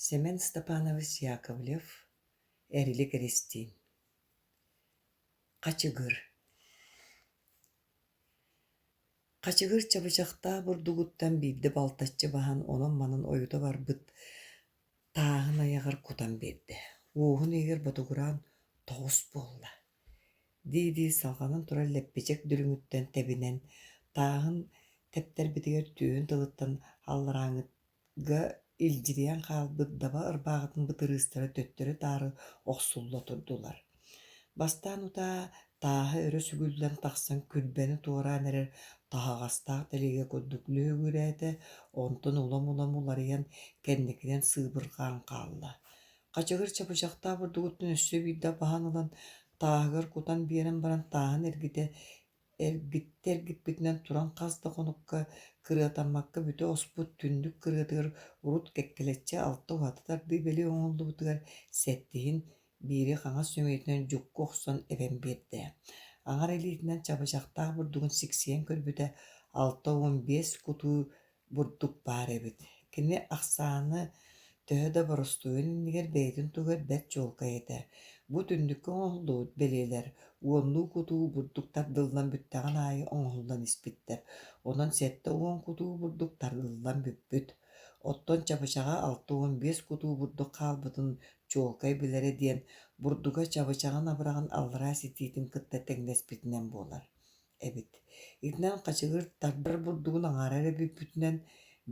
Сэмэн Степанович Яковлев, Эрилик Эристиин Хачыгыр Хачыгыр чабычахтаах бурдугуттан биирдэ балтаччы баһан онон-манан ойута барбыт тааһын айаҕар кутан биэрдэ, уоһун иһигэр ботугураан тоҕус буолла дии-дии салҕанан турар лэппичэк дүлүҥүттэн тэбинэн, тааһын тэптэрбитигэр түөһүн тылыттан алларааҥҥы га илдьирийэн хаалбыт даба ырбааҕытын бытырыыстара төттөрү-таары охсулла турдулар. Бастаан утаа тааһа өрө сүгүллэн тахсан күрбэни туораан эрэр таһаҕастаах тэлиэгэ курдук лүһүгүрээтэ, онтон улам-улам уларыйан кэнникинэн сыыбырҕаан хаалла. Хачыгыр чабычахтаах бурдугуттан өссө биирдэ баһан ылан тааһыгар кутан биэрэн баран тааһын эргитэ Эргиттэ эргиппитинэн туран хас да хонукка кырыатаммакка бүтэ оспут түннүк кырыатыгар урут кэккэлэччи алта уһата тардыы бэлиэ оҥоһуллубутугар сэттиһин биири хаҥас сөмүйэтинэн дьукку охсон эбэн биэрдэ. Аҥар илиитинэн чабычахтаах бурдугун сиксийэн көрбүтэ 65 кутуу бурдук баар эбит. Кини ахсааны төһө да боростуойун иннигэр бэйэтин туһугар бэрт чуолкай этэ. Бу түннүккэ оҥоһуллубут бэлиэлэр уоннуу кутуу бурдук тардыллан бүттэҕин аайы оҥоһуллан испиттэр. Онон 70 кутуу бурдук тардыллан бүппүт. Оттон чабычаҕа 65 кутуу бурдук хаалбытын чуолкай билэрэ диэн, бурдуга чабычаҕын абыраҕын аллараа ситиитин кытта тэҥнэспитинэн буолар эбит. Итинэн хачыгыр тардар бурдугун аҥаара эрэ бүппүтүнэн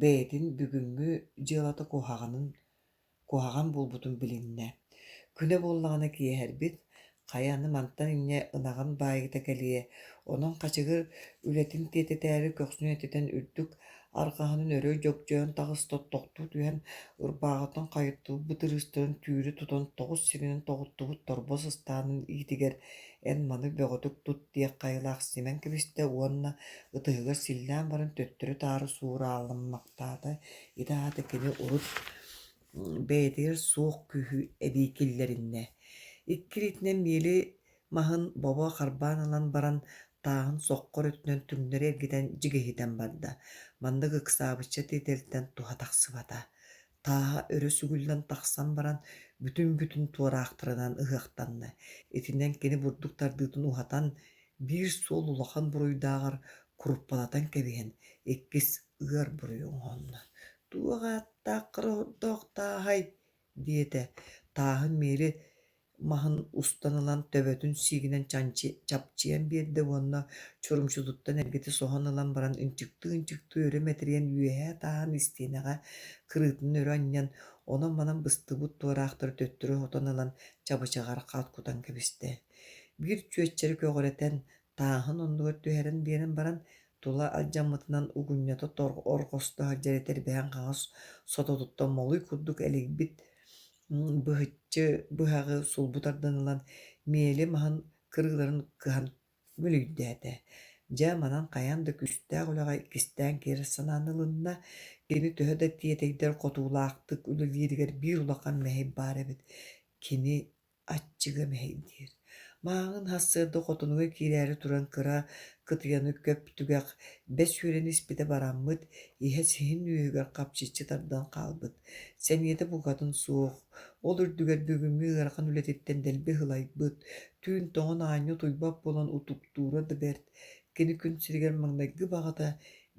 бэйэтин бүгүҥҥү дьыалата куһаҕанын куһаҕан буолбутун билиннэ. Күнэ буоллаҕына киэһэрбит, хайа аны мантан инньэ ынаҕын баайыыта кэлиэ, онон хачыгыр үлэтин тиэтэтээри көхсүн этитэн үрдүк арҕаһынан өрө дьөгдьөөн таҕыста тохтуу түһэн ырбааҕыттан хайыттыбыт бытырыыстарын түүрү тутан тоҕус сиринэн тоҕуттубут торбос ыстаанын иитигэр эн маны бөҕөтүк тут диэх хайалаах симэн кэбистэ уонна ытыһыгар силлээн баран төттөрү-таары суурааламмахтаата. Ити аата кини урут бэйэтигэр суох күүһү эбии киллэриннэ. Икки илиитинэн миэли маһын бобо харбаан ылан баран тааһын соххор өттүнэн түҥнэри эргитэн дьигиһитэн барда. Маннык ыксаабычча тиэтэлтэн туһа тахсыбата. Тааһа өрө сүгүллэн тахсан баран, бүтүн-бүтүн туораахтарынан ыһыахтанна. Итинэн кини бурдук тардыытын уһатан, биир суол улахан буруйдааҕар куруппалатан кэбиһэн, иккис ыар буруйу оҥоһунна. «Туох ааттаах хара сордоох тааһай?» диэтэ, тааһын миэли маһын устан ылан төбөтүн сиигинэн чапчыйан биэрдэ уонна чурумчутуттан эргитэ соһон ылан баран ынчыктыы-ынчыктыы өрө мэтэрийэн үөһээ тааһын истиэнэҕэ кырыытынан өрө анньан, онон-манан быстыбыт туораахтары төттөрү сотон ылан чабычаҕар хат кутан кэбистэ. Биир чүөччэри көҕүрэтэн, тааһын оннугар түһэрэн биэрэн баран, тула алдьаммытынан угунньата орҕосто сылдьар этэрбэһин хаҥас сототуттан молуй курдук элэйбит быһыччы быһаҕы сулбу тардан ылан, миэли маһын кырыыларын кыһан мүлүйдээтэ. Дьэ, манан хайаан да күүстээх үлэҕэ иккистээн киирэр санааны ылынна. Кини төһө да тиэтэйдэр хотуулаахтык үлэлииригэр биир улахан мэһэй баар эбит. Кини аччыга мэһэйдиир. Мааҕын сарсыарда хотонугар киирээри туран кыра кытыйаны көп түгэх бэс үөрэн испитэ бараммыт, иһэ сиһин үөһүгэр хапчыччы тардан хаалбыт. Сэниэтэ букатын суох, ол үрдүгэр бүгүҥҥү ыарахан үлэтиттэн дэлби ыһылайбыт, түүн тоҥон аанньа утуйбат буолан утуктуура да бэрт. Кини күн сиригэр маҥнайгы баҕата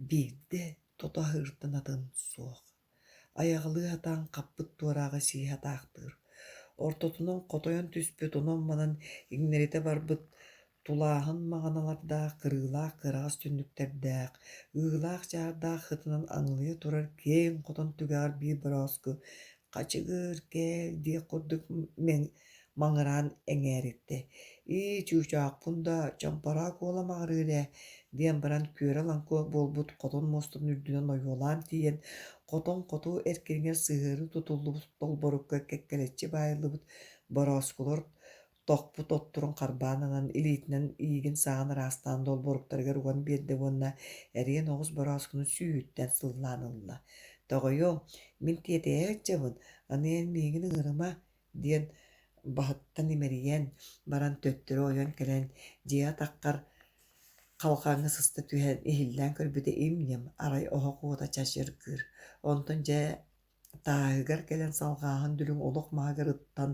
биирдэ тото аһыыртан атын суох. Айаҕалыы сатаан хаппыт туорааҕы сии сатаахтыыр, ортотунан хотойон түспүт онон-манан иҥнэритэ барбыт тулааһын маҕаналардаах, кырыылаах кыараҕас түннүктэрдээх, ыылаах-чаардаах сытынан аҥылыйа турар киэҥ хотон түгэҕэр биир борооску «Хачыгыр, кээл» диэх курдук маҥыраан эҥээриттэ: «Ии, чуучаахпын да, чомпороох уола маҕырыыр ээ» диэн баран күөрэ-лаҥкы буолбут хотон муостатын үрдүнэн ойуолаан тиийэн, хотон хоту эркинигэр сыһыары тутуллубут долборукка кэккэлэччи баайыллыбыт борооскулар тохпут отторун харбаан ылан илиитинэн иигин-сааҕын ыраастаан долборуктарыгар уган биэрдэ уонна эриэн оҕус борооскуну сүүһүттэн сыллаан ылла: «Тоҕойуом, мин тиэтэйэ сылдьабын, аны эн миигин ыҥырыма» диэн баһыттан имэрийэн баран төттөрү ойон кэлэн дьиэ атаххар халҕаҥҥа сыста түһэн иһиллээн көрбүтэ им-ньим, арай оһох уота чачыргыыр. Онтон дьэ Тааһыгар кэлэн салҕааһын дүлүҥ олох маһыгар ыттан,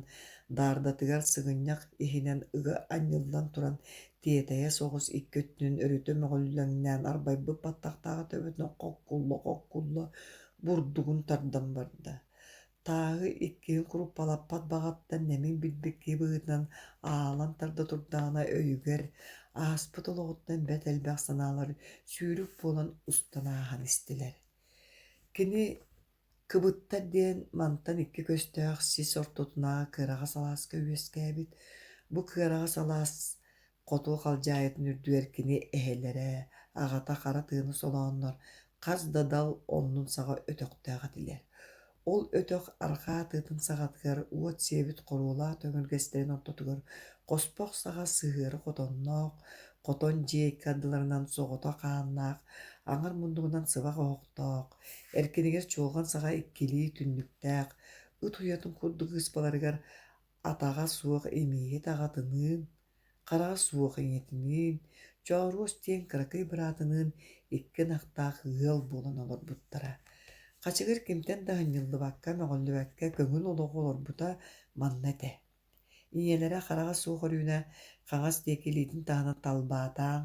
даардатыгар сыгынньах иһинэн ыга анньыллан туран, тиэтэйэ соҕус икки өттүнэн өрүтэ мөҕүллэҥнээн арбайбыт баттахтааҕы төбөтүнэн хоккулла-хоккулла бурдугун тардан барда. Тааһы иккиһин куруппалаппат баҕаттан нэмин билбит киһи быһыытынан аалан тарда турдаҕына өйүгэр, ааспыт олоҕуттан бэрт элбэх санаалар сүүрүк буолан устан ааһан истилэр. Кини Кыбыттар диэн мантан икки көстөөх сис ортотунааҕы кыараҕас алааска үөскээбит. Бу кыараҕас алаас хоту халдьаайытын үрдүгэр кини эһэлэрэ, аҕата хара тыаны солооннор хас да дал оннун саҕа өтөхтөөх этилэр. Ол өтөх арҕаа тыатын саҕатыгар уот сиэбит хоруолаах төҥүргэстэрин ортотугар хоспох саҕа сыһыары хотонноох, хотон дьиэ икки ардыларынан соҕотох ааннаах, аҥар муннугунан сыбах оһохтоох, эркинигэр чуолҕан саҕа иккилии түннүктээх, ыт уйатын курдук ыыспаларыгар атаҕа суох имииһит аҕатыныын, хараҕа суох ийэтиниин, Чооруос диэн кыракый быраатыныын икки ынахтаах ыал буолан олорбуттара. Хачыгыр кимтэн да аһынньыллыбакка, мөҕүллүбэккэ көҥүл олоҕу олорбута манна этэ. Ийэлэрэ хараҕа суох Өрүүнэ хаҥас диэки илиитин таһынан талбаатаан,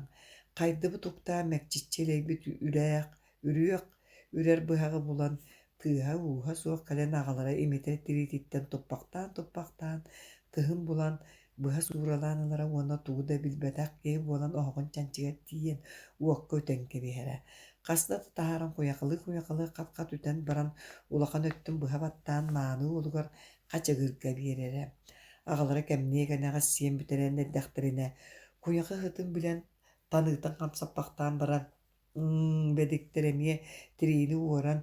хайдыбыт уктаан мэкчиччи элэйбит үрээх, үрүөх үрэр быһаҕы булан, тыаһа-ууһа суох кэлэн аҕалара имитэр тириититтэн туппахтаан-туппахтаан, тыһын булан, быһа сууралаан ылара уонна тугу да билбэтэх киһи буолан оһоҕун чанчыгар тиийэн уокка үтэн кэбиһэрэ. Хаста да таһааран куйахалыы-куйахалыы хат-хат үтэн баран улахан өттүн быһа баттаан мааны уолугар хачыгырга биэрэрэ. Аҕалара кэмниэ кэнэҕэс сиэн бүтэрэн эрдэхтэринэ, куйаха ыһытын билэн, таныытын хамсаппахтаан баран, бэдиктэр эмиэ тириини уоран,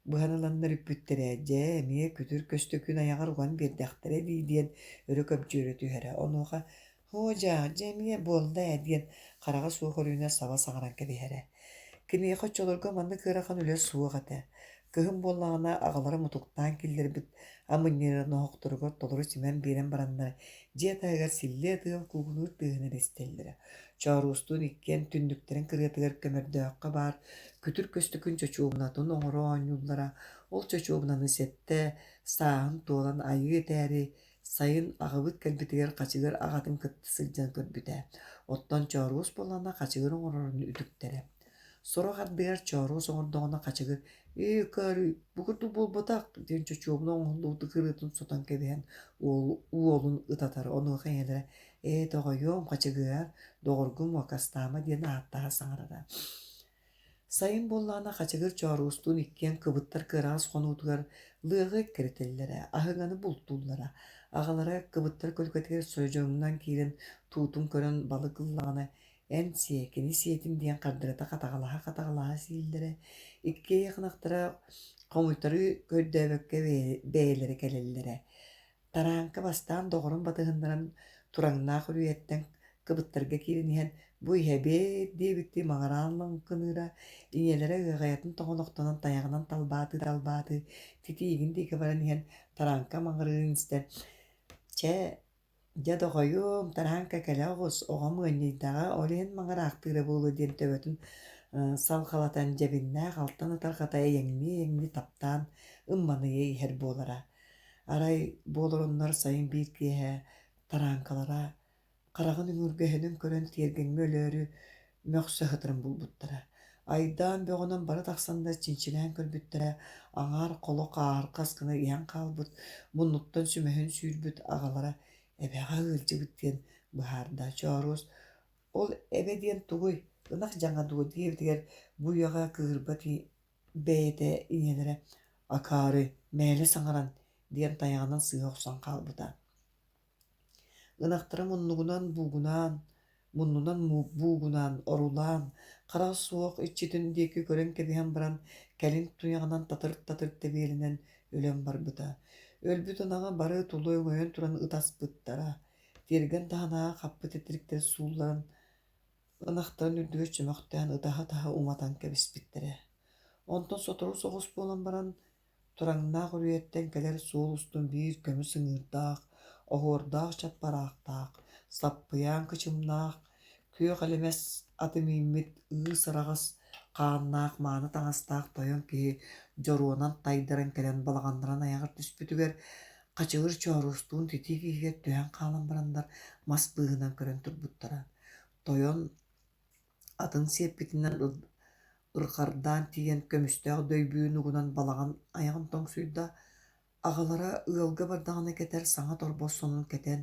быһан ыланнар үппүттэрэ, дьэ, эмиэ күтүр көстөкүүн айаҕар уган биэрдэхтэрэ дии диэн өрө көбдьүөрэ түһэрэ. Онуоха «Һоо дьаа, дьэ эмиэ буолла ээ» диэн хараҕа суох Өрүүнэ саба саҥаран кэбиһэрэ. Киниэхэ оччолорго маннык ыарахан үлэ суох этэ. Кыһын буоллаҕына аҕалара мутуктаан киллэрбит амынньыарын оһохторугар толору симэн биэрэн бараннар, дьиэ таһыгар силлиэ тыал куугунуур тыаһын эрэ истэллэрэ. Чооруостуун иккиэн түннүктэрин кырыатыгар көмөрдөөххө баар күтүр көстөкүн чочуобунатын оҥоро оонньууллара. Ол чочуобунаны сэттэ сааһын туолан айыы этээри Сайын аҕабыт кэлбитигэр хачыгыр аҕатын кытта сылдьан көрбүтэ, оттон чооруос буоллаҕына хачыгыр оҥорорун үтүктэрэ. Сорох ардыгар чооруос оҥордоҕуна хачыгыр «Ээ, Карый, бу курдук буолбатах» диэн чочуобуна оҥоһуллубут кырыытын сотон кэбиһэн уолун ытатар. Онуоха ийэлэрэ «Ээ, тоҕойуом, хачыгыар, доҕоргун муокастаама» диэн ааттаһа саҥарара. Сайын буоллаҕына Хачыгыр Чооруостуун иккиэн кыбыттар кыараҕас хонуутугар лыаҕы эккирэтэллэрэ, аһыҥаны бултууллара. Аҕалара кыбыттар көлүкэтигэр содьороҥнон киирэн туутун көрөн балык ыллаҕына, эн сиэ, кини сиэтин диэн хардарыта хатаҕалаһа-хатаҕалаһа сииллэрэ. Иккиэйэх ынахтара хомуйтарыы көрдөөбөккө бэйэлэрэ кэлэллэрэ. Тарааҥка бастаан доҕорун батыһыннаран Тураҥнаах үрүйэттэн кыбыттарга киирэн иһэн «Бу иһэбиэт» диэбиттии маҕараан лаҥкыныыра, ийэлэрэ ыаҕайатын тоҥолохтонон тайаҕынан талбаатыы-талбаатыы титиигин диэки баран иһэн Тарааҥка маҥырыырын истэн «Чэ, дьэ доҕойуом, Тарааҥка кэлэ оҕус, оҕом ыанньыйдаҕа, ол иһин маҥыраахтыыра буолуо» диэн төбөтүн салҕалатан дьэбиннээх алтан ытарҕата эйэҥнии-эйэҥнии таптаан ымманыйа иһэр буолара. Арай бу олороннор сайын биир киэһэ тарааҥкалара хараҕын өҥүргэһинин көрөн тиэргэҥҥэ өлөөрү мөхсө сытарын булбуттара. Айдаан бөҕөнөн бары тахсаннар чинчилээн көрбүттэрэ, аҥаар холо хаархас гына иһэн хаалбыт, муннуттан сүмэһин сүүрбүт аҕалара эбэҕэ ыалдьыбыт диэн быһаарда. Чооруос ол эбэ диэн тугуй, ынах дьаҥа дуо диэбитигэр бу үйэҕэ кыыһырбат Бэйэтэ ийэлэрэ «Акаары, мээлэ саҥаран» диэн тайаҕынан сыыһа охсон хаалбыта. Ынахтара муннугунан буугунаан, муннунан буугунаан, орулаан, хараҕа суох иччитин диэки көрөн кэбиһэн баран, кэлин туйаҕынан татыр-татыр тэбиэлэнэн өлөн барбыта. Өлбүт ынаҕы бары тула өҥөйөн туран ытаспыттара. Тиэргэн таһынааҕы хаппыт титириктэр суулларан Ынахтарын үрдүгэр чөмөхтөөн ытаһа-ытаһа уматан кэбиспиттэрэ. Онтон сотору соҕус буолан баран, Тураҥнаах үрүйэттэн кэлэр суол устун биир көмүс ыҥыырдаах, оһуордаах чаппараахтаах, саппыйаан кычымнаах, күөх элэмэс аты мииммит ыыс араҕас Хааннаах мааны таҥастаах тойон киһи дьоруонан тайдаран кэлэн балаҕаннарын айаҕар түспүтүгэр Хачыгыр Чооруостуун титиик иһигэр түһэн хаалан бараннар мас быыһынан көрөн турбуттара. Тойон атын сиэппитинэн ырҕардаан тиийэн көмүстээх дөйбүүн угунан балаҕан айаҕын тоҥсуйда, аҕалара ыалга бардаҕына кэтэр саҥа торбос сонун кэтэн,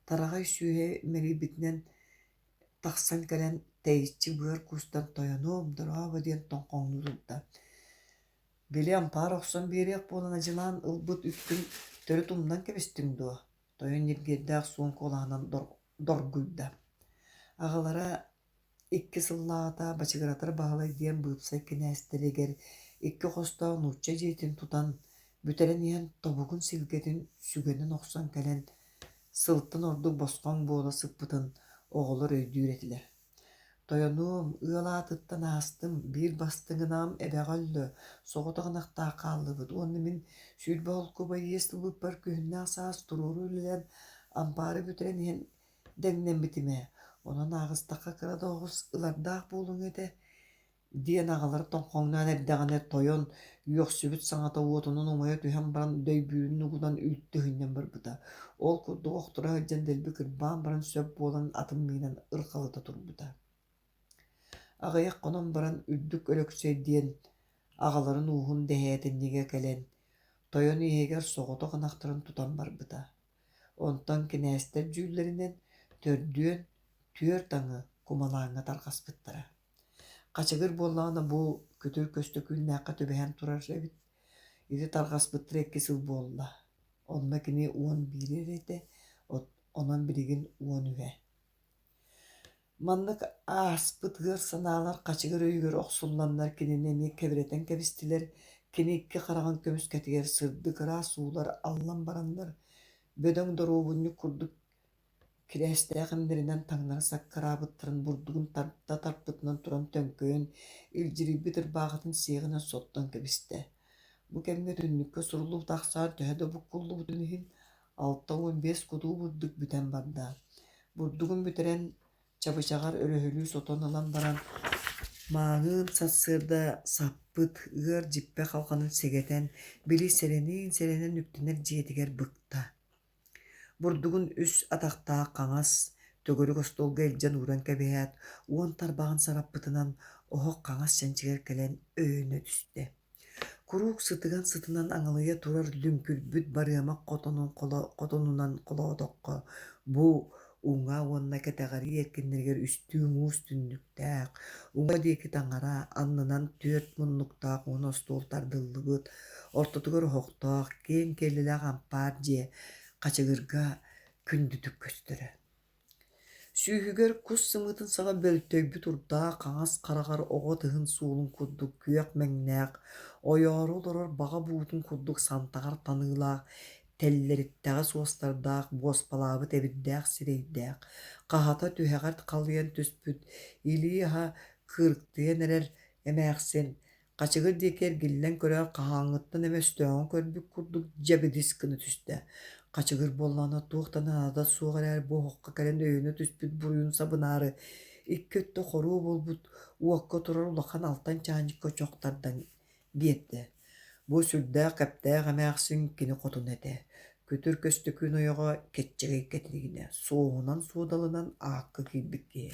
тараҕай сүүһэ мэлийбитинэн тахсан кэлэн тэйиччи быар куустан «Тойонуом, дорообо» диэн тоҥхоҥнуу турда. «Били ампаар охсон биэриэх буолан адьылаан ылбыт үппүн төрүт умнан кэбистиҥ дуо?» Тойон ньиргиэрдээх суон куолаһынан доргуйда. Аҕалара икки сыллааҕыта Бачыгыратар Баһылай диэн быыпсай кинээстэригэр икки хостоох нуучча дьиэтин тутан, бүтэрэн иһэн тобугун силгэтин сүгэнин охсон кэлэн, сылтан ордук босхоҥ буола сыппытын оҕолор өйдүүр этилэр. Тойонуом, ыал аатыттан аастым, биир бастыҥынаҕым эбэҕэ өллө, соҕотох ынахтаах хааллыбыт уонна мин 20 холкуобай иэс ылбыппар күһүннээх саас туруору үлэлээн ампаары бүтэрэн иһэн дэҥнэммитим ээ, онон ааҕыстахха кыра да оҕус ылардаах буолуоҥ этэ диэн аҕалара тоҥхоҥноон эрдэҕинэ тойон үөхсүбүт саҥата уотунан умайа түһэн баран дөйбүүрүн угунан үлтү ыһынньан барбыта. Ол курдук охторо сылдьан дэлби кырбаан баран сөп буолан атын миинэн ырхалыта турбута. Аҕыйах хонон баран Үрдүк Өлөксөй диэн аҕаларын ууһун дэһээтинньигэ кэлэн тойон иһигэр соҕотох ынахтарын тутан барбыта. Онтон кинээстэр дьүүллэринэн төрдүөн түөрт аҥы кумалааҥҥа тарҕаспыттара. Хачыгыр буоллаҕына бу күтүр Көстөкүүннээххэ түбэһэн турар эбит. Ити тарҕаспыттара икки сыл буолла. Онно кини 11 эрэ этэ, онон билигин 13-э. Маннык ааспыт ыар санаалар Хачыгыр өйүгэр охсулланнар кинини эмиэ кэбирэтэн кэбистилэр, кини икки хараҕын көмүскэтигэр сырдык ыраас уулар аллан бараннар, бөдөҥ доруобунньук курдук кирээстээх имнэринэн таҥнары саккыраабыттарын бурдугун тарда тарпытынан туран төҥкөйөн, илдьирийбит ырбаахытын сиэҕинэн соттон кэбистэ. Бу кэмҥэ түннүккэ суруллубут ахсаан төһө да буккуллубутун иһин, 65 кутуу бурдук бүтэн барда. Бурдугун бүтэрэн, чабычаҕар өрөһөлүү сотон ылан баран, мааҕын сарсыарда саппыт ыар дьиппэ халҕанын сэгэтэн, били сэрэниин-сэрэнэн үктэнэр дьиэтигэр быкта. Бурдугун үс атахтаах хаҥас, төгүрүк остуолга илдьэн ууран кэбиһээт, уон тарбаҕын сараппытынан оһох хаҥас чанчыгар кэлэн өйөнө түстэ. Куруук сытыган сытынан аҥылыйа турар лүҥкүрбүт барыамах хотонун хотонунан холоотоххо, бу уҥа уонна кэтэҕэрии эркиннэригэр үстүү муус түннүктээх, уҥа диэки таҥара, аннынан түөрт муннуктаах уон остуол тардыллыбыт, ортотугар оһохтоох, киэҥ киэлилээх ампаар дьиэ хачыгырга күндүтүк көстөрө. Сүүһүгэр кус сымыытын саҕа бөлтөйбүт урдаах хаҥас хараҕар оҕо тыһын суолун курдук күөх мэҥнээх, ойоору олорор баҕа буутун курдук сантаҕар таныылаах, тэллэриттэҕэ суостардаах, буоспалаабыт эбирдээх сирэйдээх, хаһата түһэҕэр халыйан түспүт, илии аһа кыырыктыйан эрэр эмээхсин Хачыгыр диэки эргиллэн көрөөр хаһааҥҥыттан эмэ өстөөҕүн көрбүт курдук дьэбидис гына түстэ. Хачыгыр буоллаҕына туох да наадата суох эрээри бу оһоххо кэлэн өйөнө түспүт буруйун сабынаары икки өттө хоруо буолбут уокка турар улахан алтан чаанньыкка чох тардан биэрдэ. Бу сүрдээх кэптээх эмээхсин кини хотуна этэ. Күтүр Көстөкүүн ойоҕо Кэччэгэй Кэтириинэ суоһунан-суодалынан аакка киирбит киһи.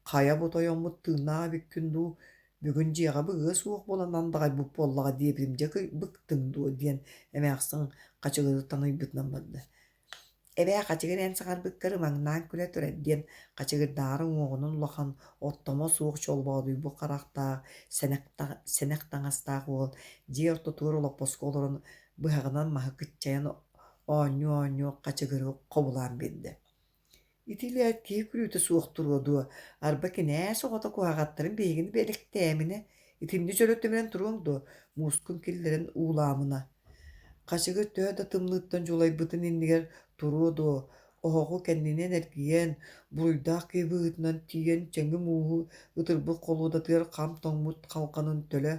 Хайа бу тойоммут тыыннаах эбиккин дуу, бүгүн дьиэҕэ быгыа суох буолан андаҕайбыт буоллаҕа диэбитим дьэ быктыҥ дуо диэн эмээхсин хачыгыры таныйбытынан барда. Эбээ хачыгыр эн саҥарбыккар ымаҥнаан күлэ турар диэн хачыгырдааҕар уҥуоҕунан улахан, оттомо суох чолбоодуйбут харахтаах, сэнэх таҥастаах уол дьиэ ортотугар олоппоско олорон быһаҕынан маһы кыччайан оонньуу-оонньуу хачыгыры хобулаан биэрдэ. Ити илээт киһи күлүүтэ суох туруо дуо, арба кинээс оҕото куһаҕаттарын биһигини бэлэхтээминэ, итиннэ дьөлө туруоҥ дуо, муускун киллэрэн уулаамына. Хачыгыр төһө да тымныыттан дьулайбытын иннигэр туруо дуо, Оһоҕу кэннинэн эргийэн, буруйдаах киһи быһыытынан тиийэн чэҥи мууһу ытырбыт холуодатыгар хам тоҥмут халҕанын төлө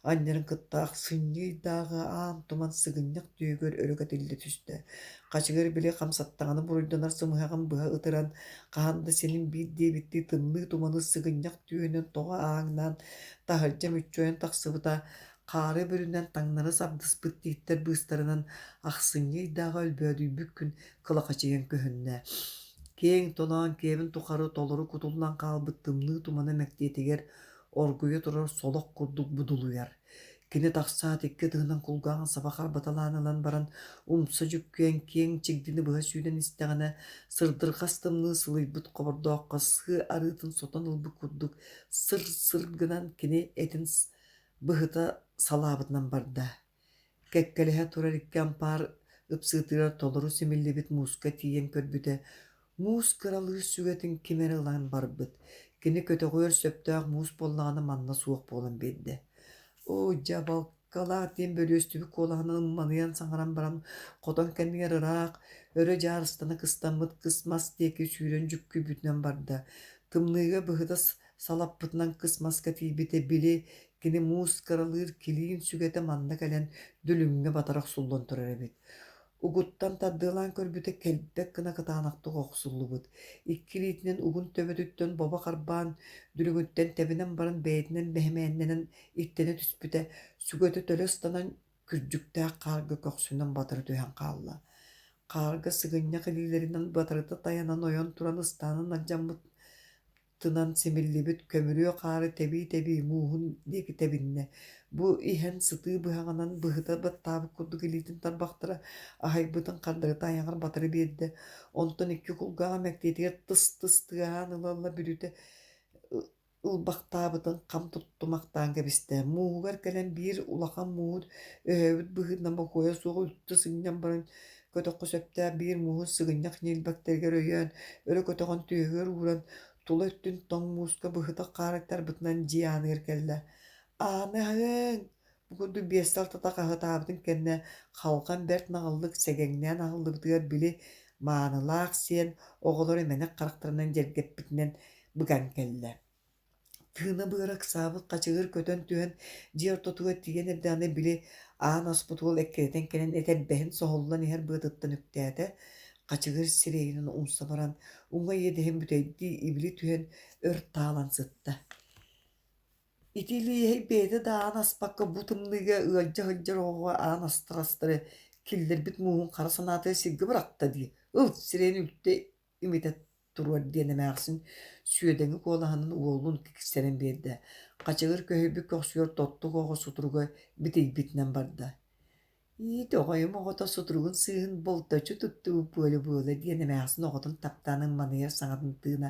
анньарын кытта ахсынньы ыйдааҕы аан туман сыгынньах түөһүгэр өрө кэтиллэ түстэ. Хачыгыр били хамсаттаҕына буруйданар сымыһаҕын быһа ытыран, хаһан да синин биир диэбиттии тымныы туманы сыгынньах түөһүнэн тоҕо ааҥнаан, таһырдьа мүччү ойон тахсыбыта, хаары бүрүнэн таҥнары сабдыспыт тииттэр быыстарынан ахсынньы ыйдааҕы өлбөөдүйбүт күн кылахачыйан көһүннэ. Киэҥ толоон киэбин тухары толору кутуллан хаалбыт тымныы тумана мэктиэтигэр оргуйа турар солох курдук будулуйар. Кини тахсаат икки ытыһынан кулгааҕын саба харбаталаан ылан баран, умса дьүккүйэн киэҥ чигдини быһа сүүрэн истэҕинэ, сырдырҕас тымныы сылыйбыт хобордооххо сыа арыытын сотон ылбыт курдук сыр-сыр гынан кини этин быһыта салаабытынан барда. Кэккэлэһэ турар икки ампаар ыпсыытыгар толору симиллибит мууска тиийэн көрбүтэ, муус кыралыыр сүгэтин ким эрэ ылан барбыт. Кини көтөҕүөр сөптөөх муус буоллаҕына манна суох буолан биэрдэ. «Оо, дьабалкалаах» диэн бөлүөстүбүт куолаһынан ымманыйан саҥаран баран, хотон кэннигэр ыраах, өрө дьаарыстана кыстаммыт кыс мас диэки сүүрэн дьүккүйбүтүнэн барда. Тымныыга быһыта салаппытынан кыс маска тиийбитэ, били, кини муус кыралыыр килиин сүгэтэ манна кэлэн дүлүҥҥэ батара охсуллан турар эбит. Угуттан тардыалаан көрбүтэ кэлбэт гына кытаанахтык охсуллубут. Икки илиитинэн угун төбөтүттэн бобо харбаан, дүлүҥүттэн тэбинэн баран бэйэтинэн бэһимээннэнэн иттэнэ түспүтэ, сүгэтэ төлө ыстанан күрдьүктээх хаарга көхсүнэн батары түһэн хаалла. Хаарга сыгынньах илиилэринэн батарыта тайанан ойон туран ыстаанын алдьаммыт тынан симиллибит көмүрүө хаары тэбии-тэбии мууһун диэки тэбиннэ. Бу иһэн сытыы быһаҕынан быһыта баттаабыт курдук илиитин тарбахтара аһыйбытын хардарыта айаҕар батары биэрдэ. Онтон икки кулгааҕа мэктиэтигэр тыс-тыс тыаһаан ыла-ыла бүлүтэ ылбахтаабытын хам туттумахтаан кэбистэ. Мууһугар кэлэн биир улахан мууһу өһөөбүт быһыытынан бокуойа суох үлтү сынньан баран көтөххө сөптөөх биир мууһу сыгынньах ньилбэктэригэр өйөөн, өрө көтөҕөн түөһүгэр ууран, тула өттүн тоҥ мууска быһыта хаарыйтарбытынан дьиэ ааныгар кэллэ. «Ааны аһыаҥ!» Бу курдук биэстэ алтата хаһытаабытын кэннэ халҕан бэрт наҕыллык сэгэҥнээн аһыллыбытыгар били маанылаах сиэн оҕолор эмэнэх харахтарынан дьэргэппитинэн быган кэллэ. Тыына-быара ыксаабыт хачыгыр көтөн түһэн дьиэ ортотугар тиийэн эрдэҕинэ били аан аспыт уол эккирэтэн кэлэн этэрбэһин соһуллан иһэр быатыттан үктээтэ, хачыгыр сирэйинэн умса баран уҥа иэдэһин бүтэйдии ибили түһэн өр таалан сытта. Ити илииһэй бэйэтэ да аан аспакка бу тымныыга ыалдьа сылдьар оҕоҕо аан астар-астары киллэрбит мууһун хара санаатыгар сиргэ бырахта дии, ыл сирэйин үлтү имитэ туруор диэн эмээхсин сүөдэҥи куолаһынан уолун киксэрэн биэрдэ, хачыгыр көһүйбүт көхсүгэр тоттук оҕо сутуруга битийбитинэн барда. «Иит оҕойум оҕото сутуругун сыыһын болточчу туттубут буола-буола» диэн эмээхсин оҕотун таптаан ымманыйар саҥатын тыына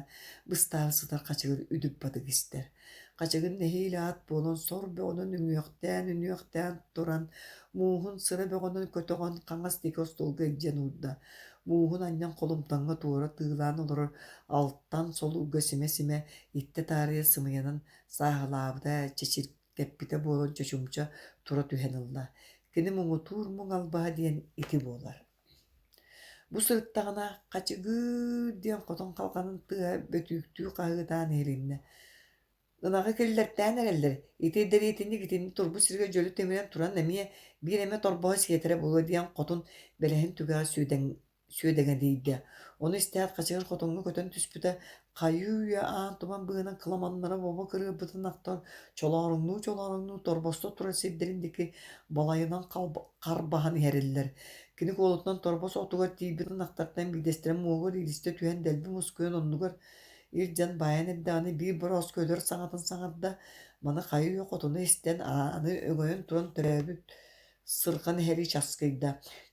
быстаары сытар хачыгыр үдүк-бадык истэр. Хачыгыр нэһиилэ ат буолан сор бөҕөнөн үҥүөхтээн-үнүөхтээн туран, мууһун сыра бөҕөнөн көтөҕөн хаҥас диэки остуолга илдьэн уурда. Мууһун анньан холумтаҥҥа туора тыылаан олорор алтан солуурга симэ-симэ иттэ таарыйа сымыйанан сааһылаабыта чэчиргэппитэ буолан чочумча тура түһэн ылла. Кини муҥутуур муҥ албаһа диэн ити буолар. Бу сырыттаҕына «Хачыгыыр» диэн хотон халҕанын тыаһа бөтүүктүү хаһыытаан иһилиннэ. Ынаҕы киллэртээн эрэллэр, ити дэриэтинньик итинник турбут сиргэ дьөлө тимирэн туран эмиэ биир эмэ торбоһу сиэтэрэ буолуо диэн хотун бэлэһин түгэҕэ сүөдэҥэлийдэ. Ону истээт хачыгыр хотоҥҥо көтөн түспүтэ, хайыы-үйэ аан туман быыһынан кыламаннара бобо кырыарбытын ахтан, чолооруҥнуу-чолооруҥнуу торбосто турар сирдэрин диэки балайынан харбаһан иһэриллэр. Кини куолутунан торбос отугар тиийбит ынахтартан биирдэстэрэ муоһугар иилистэ түһэн дэлби мускуйан оннугар Илдьэн баайан эрдэҕинэ биир борооску өлөр саҥатын саҥарда, маны хайыы хотуна истэн ааны өҥөйөн туран төрөөбүт сырҕан эһэлии часкыйда: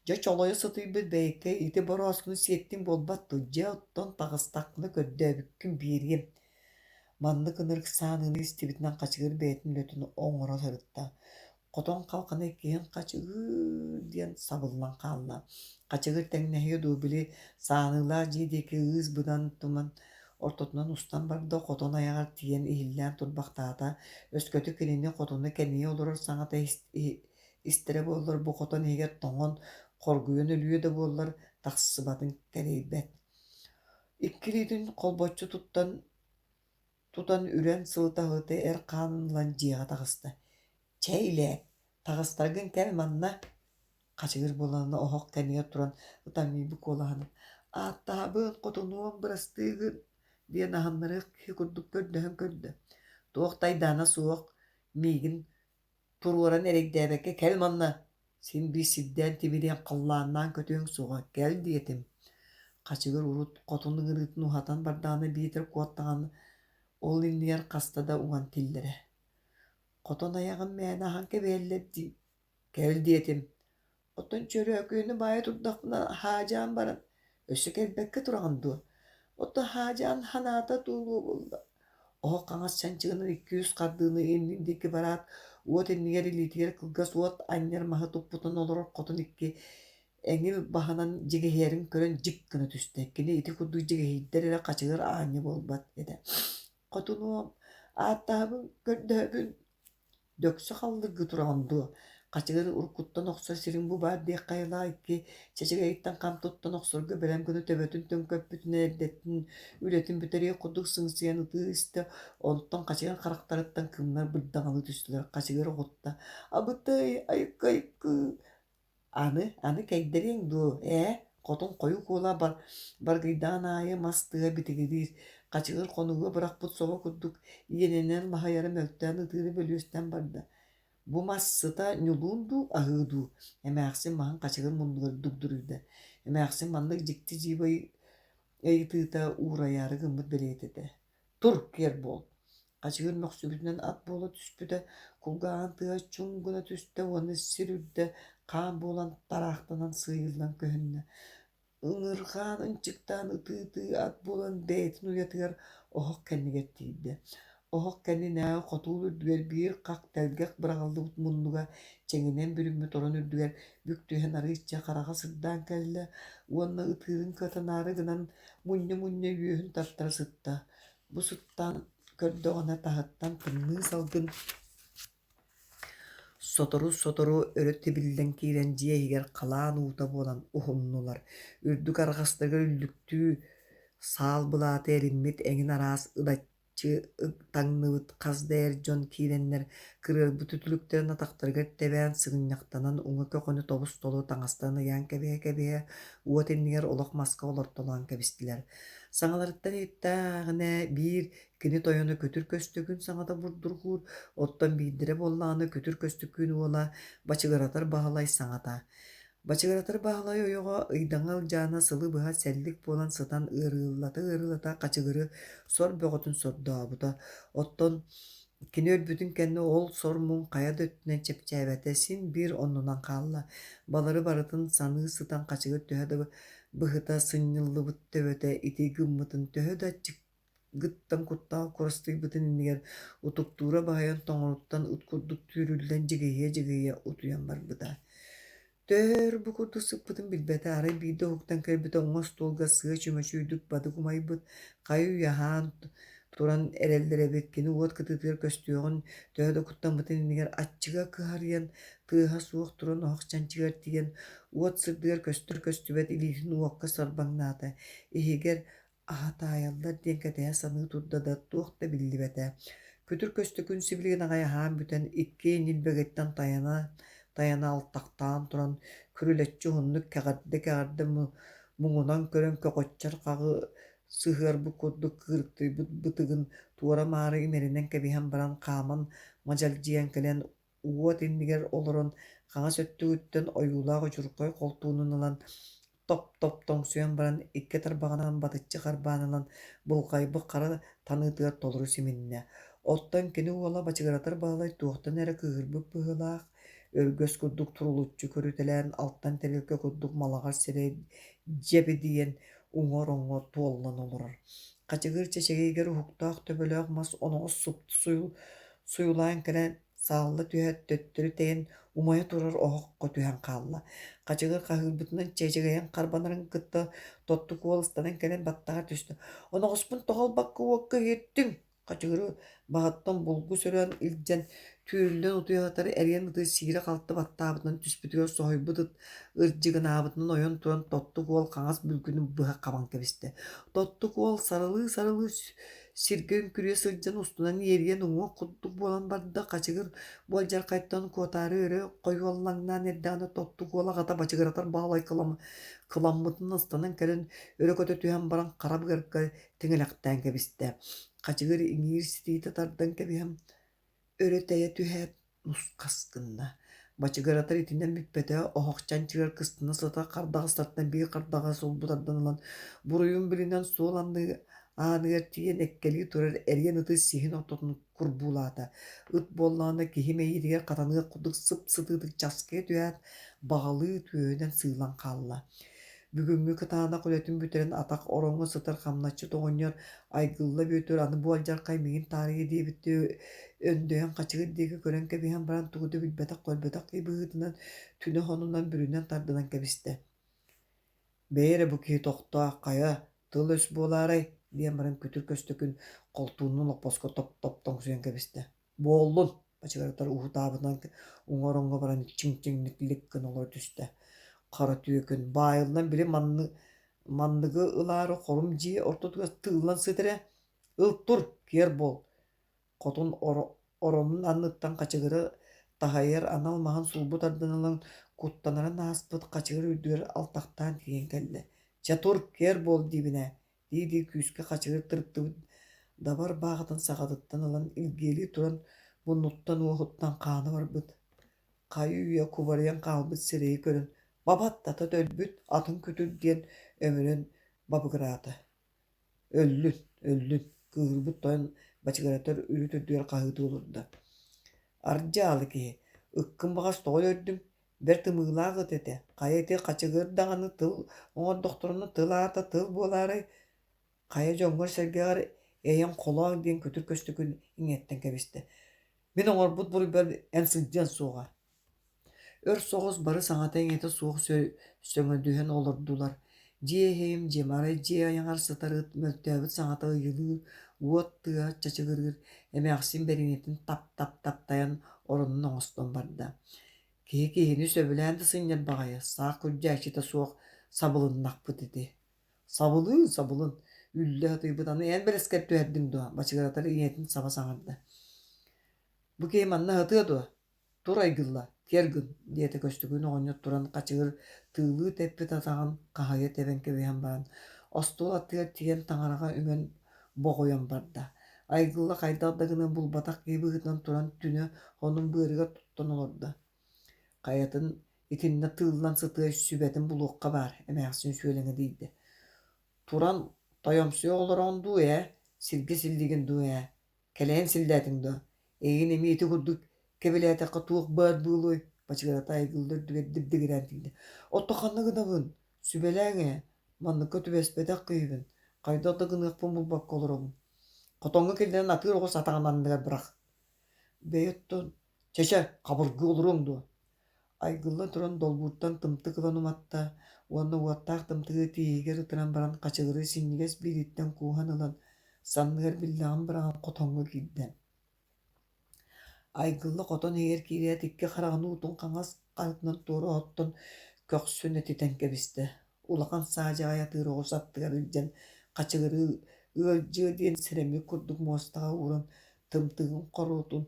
«Дьэ чолойо сытыйбыт бэйэккэ ити борооскуну сиэттиҥ буолбат дуо, дьэ оттон таҕыстаххына көрдөөбүккүн биэриэм» Маннык ынырык сааныыны истибитинэн хачыгыр бэйэтин үлэтин оҥоро сырытта. Хотон халҕана иккиһин «Хачыгыр» диэн сабыллан хаалла. Хачыгыр тэҥнэһиэ дуу, били сааныылаах дьиэ диэки ыыс быдан туман ортотунан устан барда, хотон айаҕар тиийэн иһиллээн турбахтаата. Өскөтө кинини хотуна кэнийэ олорор саҥата истэрэ буоллар, бу хотон иһигэр тоҥон, хоргуйан өлүө да буоллар, тахсыбатын кэрэйбэт. Икки илиитин холбоччу туттан тутан үрэн сылыта-сылыта эр хаанын ылан дьиэҕэ таҕыста: «Чэй илээ, таҕыстаргын кэл манна» Хачыгыр буолан оһох кэннигэр туран ытамньыйбыт куолаһынан: «Ааттаһабын, хотунуом, бырастыы гын» диэн аһыннарыах киһи курдук көрдөһөн көрдө: «Туох да айдаана суох, миигин туруоран эрэйдээбэккэ кэл манна, син биир сирдээн тимириэн халлааннаан көтүөҥ суоҕа, кэл» диэтим. Хачыгыр урут хотун ыҥырыытын уһатан бардаҕына биитэр куоттаҕына ол иннигэр хаста да уҥан тиллэрэ. Хотон айаҕын мээнэ аһан кэбиһэллэр дии, кэл диэтим. Оттон чөрөөкүөнү баайа турдахпына хаадьаан баран, өссө кэлбэккэ тураҕын дуо? Оттон хаадьаан ханаата туолуо буолла. Оһох хаҥас чанчыгынан икки-үс хардыыны иннин диэки бараат, уот иннигэр илиитигэр кылгас уот анньар маһы туппутун олорор хотун икки эҥил баһынан дьигиһийэрин көрөн дьик гына түстэ. Кини ити курдук дьигиһийдэр эрэ хачыгыр аанньа буолбат этэ. Хотунуом, ааттаһабын, көрдөһөбүн, Дөксө халлыргыы тураҕын дуо, хачыгыр уруккуттан охсор сириҥ бу баар диэххэ айылаах икки чэчэгэйиттэн хам туттан охсорго бэлэм гына төбөтүн төҥкөппүтүнэн эрдэттэн үлэтин бүтэриэх курдук сыҥсыйан ытыы истэ, онтон хачыгыр харахтарыттан кыымнар бырдаҥалыы түстүлэр, хачыгыр оҕутта: «Абытай, айыкка-айыккыы!» Аны, аны кэйдэриэҥ дуо, ээ, хотун хойуу куола баргыйдаан аайы мас тыа битигириир, хачыгыр хонууга бырахпыт собо курдук иэнинэн маһыйара мөлтөөн ытыыра бөлүөстэн барда. Бу мас сыта ньулуун дуу, аһыы дуу? Эмээхсин маһын хачыгыр муннугар дугдуруйда. Эмээхсин маннык дьикти дьиибэ ыйытыыта уурайаары гыммыт бэлиэтэ этэ. Тур, киэр буол Хачыгыр мөхсүбүтүнэн ат буола түспүтэ, кулгааҕын тыаһа чуҥ гына түстэ уонна сир үрдэ хаан буолан тараахтанан сыыйыллан көһүннэ. Ыҥырҕаан ынчыктаан ытыы-ытыы ат буолан бэйэтин уйатыгар оһох кэннигэр тиийдэ. Оһох кэннинээҕи хотуул үрдүгэр биир хах тэлгэх быраҕыллыбыт муннуга чэҥинэн бүрүммүт орон үрдүгэр бүк түһэн арыычча хараҕа сырдаан кэллэ уонна ытыырын кыатанаары гынан мунньа-мунньа үөһүн тартара сытта. Бу сыттаан көрдөҕүнэ таһыттан тымныы салгын сотору-сотору өрө тибиллэн киирэн дьиэ иһигэр халаан уута буолан уһуннулар. Үрдүк арҕастарыгар үллүктүү саал былааты эриммит эҥин араас ылаччы таҥныбыт хас да эр дьон киирэннэр кырыарбыт үтүлүктэрин атахтарыгар тэбээн сыгынньахтанан уҥа көхөнү тобус-толору таҥастарын ыйаан кэбиһэ-кэбиһэ уот иннигэр олох маска олортолоон кэбистилэр. Саҥаларыттан иһиттэҕинэ биир кини тойоно Күтүр Көстөкүүн саҥата бурдургуур, оттон биирдэрэ буоллаҕына Күтүр Көстөкүүн уола Бачыгыратар Баһылай саҥата. Бачыгыратар Баһылай ойоҕо Ыйдаҥа Ылдьаана сылы быһа сэллик буолан сытан ыарыылата-ыарыылата хачыгыры сор бөҕөтүн сордообута. Оттон кини өлбүтүн кэннэ ол сор-муҥ хайа да өттүнэн чэпчээбэтэ, син биир оннунан хаалла. Балары барытын саныы сытан хачыгыр төһө да быһыта сынньыллыбыт төбөтө ити гыммытын төһө да аччыгыттан куттаах курастыйбытын иннигэр утуктуура баһыйан тоҥоруттан ыт курдук түүрүллэн дьигиһийэ-дьигиһийэ утуйан барбыта. Төһө өр бу курдук сыппытын билбэтэ, арай биирдэ уһуктан кэлбитэ уҥа остуолга сыа чүмэчи бадык умайбыт, хайы-үйэ аһаан туран эрэллэр эбит, кини уот кытыытыгар көстүөҕүн төһө да куттаммытын иннигэр аччыга кыһарыйан, тыаһа суох туран оһох чанчыгар тиийэн, уот сырдыгар көстөр-көстүбэт илиитин уокка сарбаҥнаата, иһигэр аһа таайаллар диэн кэтэһэ саныы турда да, туох да биллибэтэ. Күтүр Көстөкүүн сибилигин аҕай аһаан бүтэн, икки ньилбэгиттэн тайана тайана алтахтаан туран, күрүлэччи уһуннук кэҕирдэ-кэҕирдэ муҥунан көрөн көҕөччөр хаҕы сыһыарбыт курдук кыырыктыйбыт бытыгын туора-маары имэринэн кэбиһэн баран хааман мадьалдьыйан кэлэн уот иннигэр олорон хаҥас өттүгүттэн ойуулаах удьурхай холтуунун ылан топ-топ тоҥсуйан баран икки тарбаҕынан батыччы харбаан ылан былҕайбыт хара таныытыгар толору симиннэ. Оттон кини уола Бачыгыратар Баһылай туохтан эрэ кыыһырбыт быһыылаах, өргөс курдук турулуччу көрүтэлээн алтан тэрилгэ курдук малаҕар сирэй дьэбидийэн уҥа ороҥҥо туоллан олорор. Хачыгыр чэчэгэйигэр уһуктаах төбөлөөх мас оноҕос супту суйулаан кэлэн саалла түһээт төттөрү тэйэн умайа турар оһоххо түһэн хаалла. Хачыгыр хаһыырбытынан чэчэгэйин харбанарын кытта тоттук уол ыстанан кэлэн баттаҕар түстэ: «Оноҕоспун тоҕо ылбакка уокка иһиттиҥ?» Хачыгыры баһыттан булгу сөрөөн илдьэн, түүрүллэн утуйа сытар эриэн ыты сиирэ-халты баттаабытынан түспүтүгэр соһуйбут ыт ырдьыгынаабытынан ойон туран Тоттук уол хаҥас бүлгүнүн быһа хабан кэбистэ. Тоттук уол сарылыы-сарылыы сиргэ үҥкүрүйэ сылдьан устунан иэрийэн уҥуох курдук буолан барда. Хачыгыр буолдьархайтан куотаары өрө хойуоллаҥнаан эрдэҕинэ Тоттук уол аҕата бачыгыратар баалай кыламмытын ыстанан кэлэн өрө көтө түһэн баран хара быарга тиҥилэхтээн кэбистэ. Хачыгыр иҥиир ситиитэ тардан кэбиһэн өрө тэйэ түһээт нусхас гынна. Бачыгыратар итинэн бүппэтэ, оһох чанчыгар кыстана сытар хардаҕастартан биир хардаҕас сулбу тардан ылан, буруйун билинэн суол анны ааныгар тиийэн эккэлии турар эриэн ыты сиһин ортотун курбуулаата. Ыт буоллаҕына киһи мэйиитигэр хатаныах курдук сып-сытыытык часкыйа түһээт, баҕалыы түөһүнэн сыылан хаалла. Бүгүҥҥү кытаанах үлэтин бүтэрэн атах ороҥҥо сытар хамначчыт оҕонньор Айгылла Бүөтүр аны бу алдьархай миигин таарыйа диэбиттии өндөйөн хачыгыр диэки көрөн кэбиһэн баран тугу да билбэтэх-көрбөтөх киһи быһыытынан түнэ хонунан бүрүнэн тардынан кэбистэ. «Бэйэ эрэ бу киһи тохтоо, хайа, тыл-өс буолаарай?» диэн баран күтүр көстөкүн холтууннун олоппоско топ-топ тоҥсуйан кэбистэ. «Буоллун!» бачыгыратар уһутаабытынан уҥа ороҥҥо баран чиҥ-чиҥник лик гына олоро түстэ. Хара түөкүн баайыллан били манныгы ылаары хорум дьиэ ортотугар тыыллан сытар ээ. Ыл тур, киэр буол! Хотун оронун анныттан хачыгыры таһыйар анал маһын сулбу тардан ылан куттанарын ааспыт хачыгыр үрдүгэр алтахтаан тиийэн кэллэ. «Чэ тур, киэр буол диибин ээ» дии-дии күүскэ хачыгыр тырыттыбыт дабар бааҕытын саҕатыттан ылан илгиэлии туран муннуттан-уоһуттан хаана барбыт, хайы-үйэ кубарыйан хаалбыт сирэйи көрөн «Бабаттата өлбүт, атын күтүр» диэн өмүрэн бабыгыраата. «Өллүн, өллүн» кыыһырбыт тойон бачыгыратар үрүт үрдүгэр хаһыытыы олордо. «Ардьаалы киһи, ыккын баҕас тоҕо өлөрдүҥ, бэрт ымыылаах ыт этэ, хайа ити хачыгыр даҕаны тыл оҥордохторуна тыл аата тыл буолаарай, хайа дьоҥҥор-сэргэҕэр эйэҥ холооҥ» диэн күтүр көстөкүн иҥиэттэн кэбистэ. «Мин оҥорбут буруйбар эн сылдьыаҥ суоҕа» Өр соҕус бары саҥата-иҥэтэ суох сөҥөдүһэн олордулар. Дьиэ иһим, дьиэ дьиэ айаҕар сытар ыт мөлтөөбүт саҥата ыйылыыр, уот тыаһа чачыгырыыр, эмээхсин бэриниитин тап-тап таптайан оронун оҥостон барда. Киһи киһини сөбүлээн да сынньар баҕайы, саах күрдьээччитэ суох сабылыннахпыт ити. Сабылыын, сабылын, үллэ сатыйбыт аны эн бэлэскэр түһэрдиҥ дуо? Бачыгыратар ийэтин саба саҥарда. Бу киһи манна сытыа дуо? Тур айгылла, киэр гын, диэтэ Көстөкүүн оҕонньор туран хачыгыр тыылыы тэппит атаҕын хаһыйа тэбэн кэбиһэн баран, остуол аттыгар тиийэн таҥараҕа үҥэн боҕуйан барда. Айгылла хайдах да гынан булбатах киһи быһыытынан туран түнэ онун быарыгар туттан олордо. Хайатын итиннэ тыыллан сытыа сүбэтин булуохха баар, эмээхсин сүөлэҥэ дийдэ. Туран тойомсуйа олороҕун дуу ээ, сиргэ силлигин дуу ээ Кэлэйэн силлээтиҥ дуо? Эйигин эмиэ ити курдук кэбилээтэххэ туох баар буолуой? Бачыгырата айгылла үрдүгэр дибдигирээн тиийдэ. Оттон ханна гынабын? Сүбэлээҥ ээ, манныкка түбэспэтэх киһибин, хайдах да гыныахпын булбакка олоробун. Хотоҥҥо киллэрэн атыыр оҕус атаҕын анныгар бырах. Бэйэ оттон, чэ-чэ, хабыргыы олоруоҥ дуо? Айгылла туран долбууртан тымтык ылан уматта уонна уоттаах тымтыгы тииһигэр ытыран баран хачыгыры синньигэс биилиттэн кууһан ылан, санныгар биллэҕин быраҕан хотоҥҥо киирдэ. Айгылла хотон иһигэр киирээт икки хараҕын уутун хаҥас харытынан туора оттон көхсүн этитэн кэбистэ. Улахан саадьаҕай атыыр оҕус аттыгар илдьэн хачыгырыы ыалдьыа диэн сэрэммит курдук муостаҕа ууран тымтыгын хоруотун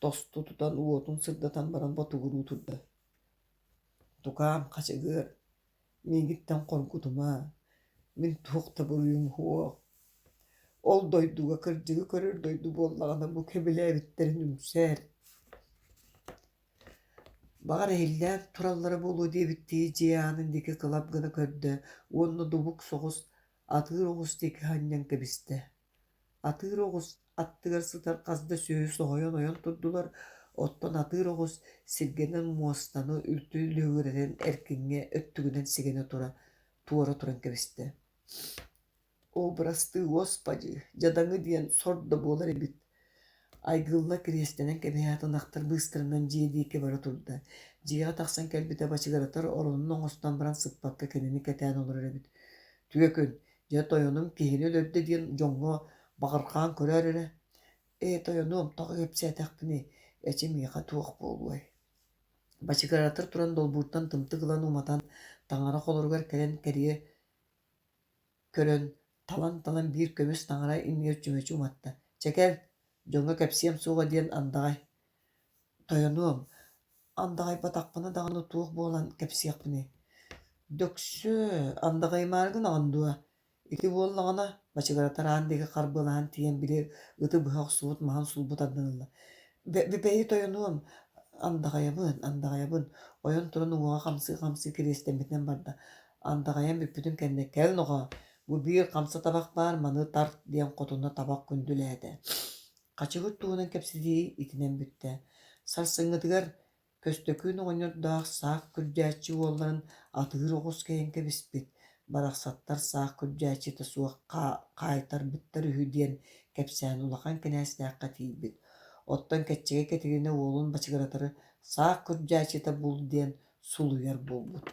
тосту тутан уотун сырдатан баран ботугуруу турда: «Тукаам, хачыгыр, миигиттэн хоргутума, мин туох да буруйум суох. Ол дойдуга кырдьыгы көрөр дойду буоллаҕына бу кэбилээбиттэрин үҥсээр. Баҕар иһиллээн тураллара буолуо диэбиттии дьиэ аанын диэки кылап гына көрдө уонна дубук соҕус атыыр оҕус диэки анньан кэбистэ. Атыыр оҕус аттыгар сытар хас да сүөһү соһуйан ойон турдулар, оттон атыыр оҕус сиргэнэн муостаны үлтү лүһүгүрэтэн эркиҥҥэ өттүгүнэн сигэнэ тура туора туран кэбистэ. «Оо, бырастыы Господи, дьадаҥы диэн сор да буолар эбит» Айгылла кириэстэнэн кэбиһээт ынахтар быыстарынан дьиэ диэки бара турда. Дьиэҕэ тахсан кэлбитэ бачыгыратар оронун оҥостон баран сыппакка кинини кэтээн олорор эбит. «Түөкүн, дьэ тойонум киһини өлөрдө диэн дьоҥҥо баҕархаан көрөөр эрэ. Ээ, тойонуом, тоҕо кэпсээтэхпиний, эчи миэхэ туох буолуой Бачыгыратар туран долбууртан тымтык ылан уматан, таҥара холоругар кэлэн кэрийэ көрөн, талан-талан биир көмүс таҥара иннигэр чүмэчи уматта: «Чэ кэл, дьоҥҥо кэпсиэм суоҕа диэн андаҕай Тойонуом, андаҕайбатахпына даҕаны туох буолан кэпсиэхпиний? Дөксө, андаҕайымаары гынаҕын дуо? Ити буоллаҕына, бачыгыратар аан диэки харбыалаһан тиийэн били ыты быһа охсубут маһын сулбу тардан ылла. Бэйи тойонуом, андаҕайабын, андаҕайабын, ойон туран уҥуоҕа хамсыы-хамсыы кириэстэммитинэн барда. Андаҕайан бүппүтүн кэннэ кэл нохоо, бу биир хамса табах баар, маны тарт диэн хотуна табах күндүлээтэ. Хачыгыр туһунан кэпсэтии итинэн бүттэ. Сарсыҥҥытыгар Көстөкүүн оҕонньордоох саах күрдьээччи уолларын атыыр оҕус кэйэн кэбиспит, барахсаттар саах күрдьээччитэ суох хаайтарбыттар үһү диэн кэпсээн улахан кинээстээххэ тиийбит. Оттон Кэччэгэй Кэтириинэ уолун бачыгыратары саах күрдьээччитэ бул диэн сулуйар буолбут.